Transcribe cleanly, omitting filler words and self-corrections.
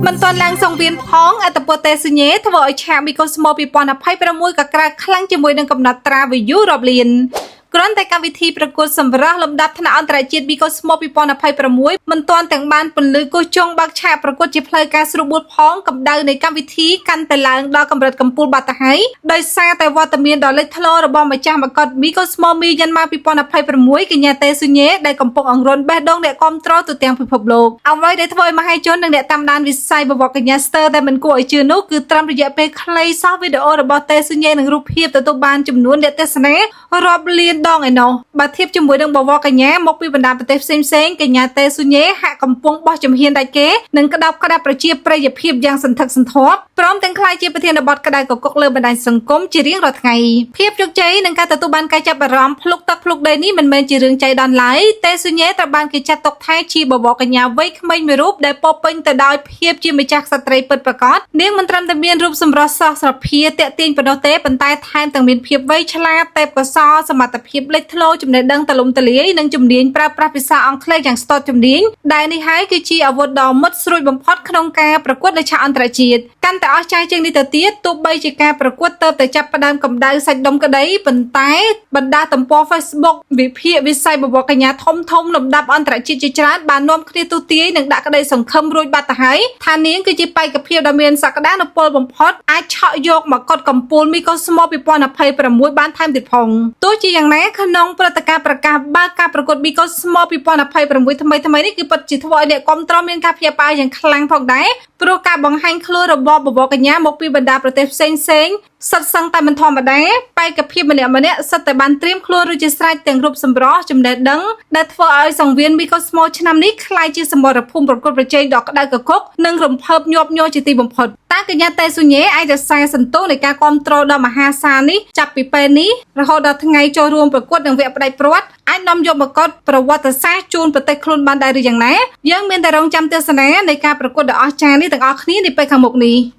មិនទាន់ឡើងសង្វៀនផងអត្តពលតេសុញេធ្វើឲ្យឆាកមីកូស្មូ2026ក៏ក្រើកខ្លាំងជាមួយនឹងកំណត់ត្រា view រាប់លានគ្រាន់តែកម្មវិធីប្រកួតសម្រស់លំដាប់ថ្នាក់អន្តរជាតិមីកូស្មូ2026មិនទាន់ទាំងបានពន្លឺគោះចុងបើកឆាកប្រកួតជាផ្លូវការស្រួលបួតផងកម្ដៅនៃកម្មវិធីកាន់តែឡើងដល់កម្រិតកំពូលបាត់ទៅហើយដោយសារតែវត្តមានដ៏លេចធ្លោរបស់ម្ចាស់មកុដមីកូស្មូមីយ៉ាន់ម៉ា2026កញ្ញាតេស៊ូញេដែលកំពុងអង្រន់បេះដូងអ្នកគាំទ្រទូទាំងពិភពលោកអ្វីដែលធ្វើឲ្យមហាជននិងអ្នកតាមដានវិស័យបវរកញ្ញាស្ទើរតែមិនគួរឲ្យជឿនោះគឺត្រឹមរយៈពេលខ្លីសោះវីដេអូរបស់តេស៊ូញេនិងរូបភាពទទួលបានចំនួនអ្នកទស្សនារាប់លានដងឯណោះបើធៀបជាមួយនឹងបវរកញ្ញាមកពីបណ្ដាប្រទេសផ្សេងៗកញ្ញាតេស៊ូញេហាក់កំពុងបោះជំហានដាច់គេនិងក្តោបក្តាប់ប្រជាប្រិយភាពយ៉ាងសន្ធឹកសន្ធាប់ព្រមទាំងក្លាយជាប្រធានបទក្តៅកគុកលើបណ្ដាញសង្គមជារៀងរាល់ថ្ងៃភាពជោគជ័យនិងការទទួលបានការចាប់អារម្មណ៍ភ្លុកទឹកភ្លុកដីនេះមិនមែនជារឿងចៃដន្យឡើយតេស៊ូញេត្រូវបានគេចាត់ទុកថាជាបវរកញ្ញាវ័យក្មេងមួយរូបដែលពោរពេញទៅដោយភាពជាម្ចាស់ក្សត្រីពិតប្រាកដនាងមិនត្រឹមតែមានរូបសម្រស់ស្រស់ស្រភាទាក់ទាញប៉ុណ្ណោះទេប៉ុន្តែថែមទាំងមានភាពវៃឆ្លាតទេពកោសល្យសមត្ថភាពលេចធ្លោចំណេះដឹងទូលំទូលាយនិងជំនាញប្រើប្រាស់ភាសាអង់គ្លេសយ៉ាងស្ទាត់ជំនាញដែលនេះហើយគឺជាអាវុធដ៏មុតស្រួចបំផុតក្នុងការប្រកួតនៅឆាកអន្តរជាតិកាន់តែអស្ចារ្យជាងនេះទៅទៀតទោះបីជាការប្រកួតទៅតែចាប់ផ្ដើមកម្ដៅសាច់ដុំក្តីប៉ុន្តែបណ្ដាទំព័រ Facebook វិភាគវិស័យបវរកញ្ញាធំធំលំដាប់អន្តរជាតិជាច្រើនបាននាំគ្នាទូទាយនិងដាក់ក្តីសង្ឃឹមរួចបាត់ទៅហើយថានាងគឺជាបេក្ខភាពដ៏មានសក្តានុពលបំផុតអាចឆក់យកមកុដកំពូលមីកូស្មូ2026បានថែមទៀតផងទោះជាយ៉ាងណាក្នុងព្រឹត្តិការណ៍ប្រកាសបើកការប្រកួតមីកូស្មូ2026ថ្មីថ្មីនេះគឺពិតជាធ្វើឲ្យអ្នកគាំទ្រមានការភ្ញាក់ផ្អើលយ៉ាងខ្លាំងផងដែរព្រោះការបង្ហាញខ្លួនរបស់បវរកញ្ញាមកពីបណ្ដាប្រទេសផ្សេងៗសិតសឹងតែមិនធម្មតាបេក្ខភាពម្នាក់ម្នាក់សិតតែបានត្រៀមខ្លួនរួចជាស្រេចទាំងរូបសម្រស់ចំណេះដឹងដែលធ្វើឲ្យសង្វៀនមីកូស្មូឆ្នាំនេះក្លាយជាសមរភូមិប្រកួតប្រជែងដ៏ក្តៅគគុកនិងរំភើបញាប់ញ័រជាទីបំផុតតើកញ្ញាតេស៊ូញេអាចរក្សាសន្ទុះនៃការគ្រប់គ្រងដ៏មហាសាលនេះចាប់ពីពេលនេះរហូតដល់ថ្ងៃចូលរួមប្រកួតនឹងវគ្គផ្ដាច់ព្រាត់អាចនាំយកមកុដប្រវត្តិសាស្ត្រជូនប្រទេសខ្លួនបានដែរឬយ៉ាងណាយើងមានតែរងចាំទស្សនានៃការប្រកួតដ៏អស្ចារ្យនេះទាំងអស់គ្នានាពេលខាងមុខនេះ។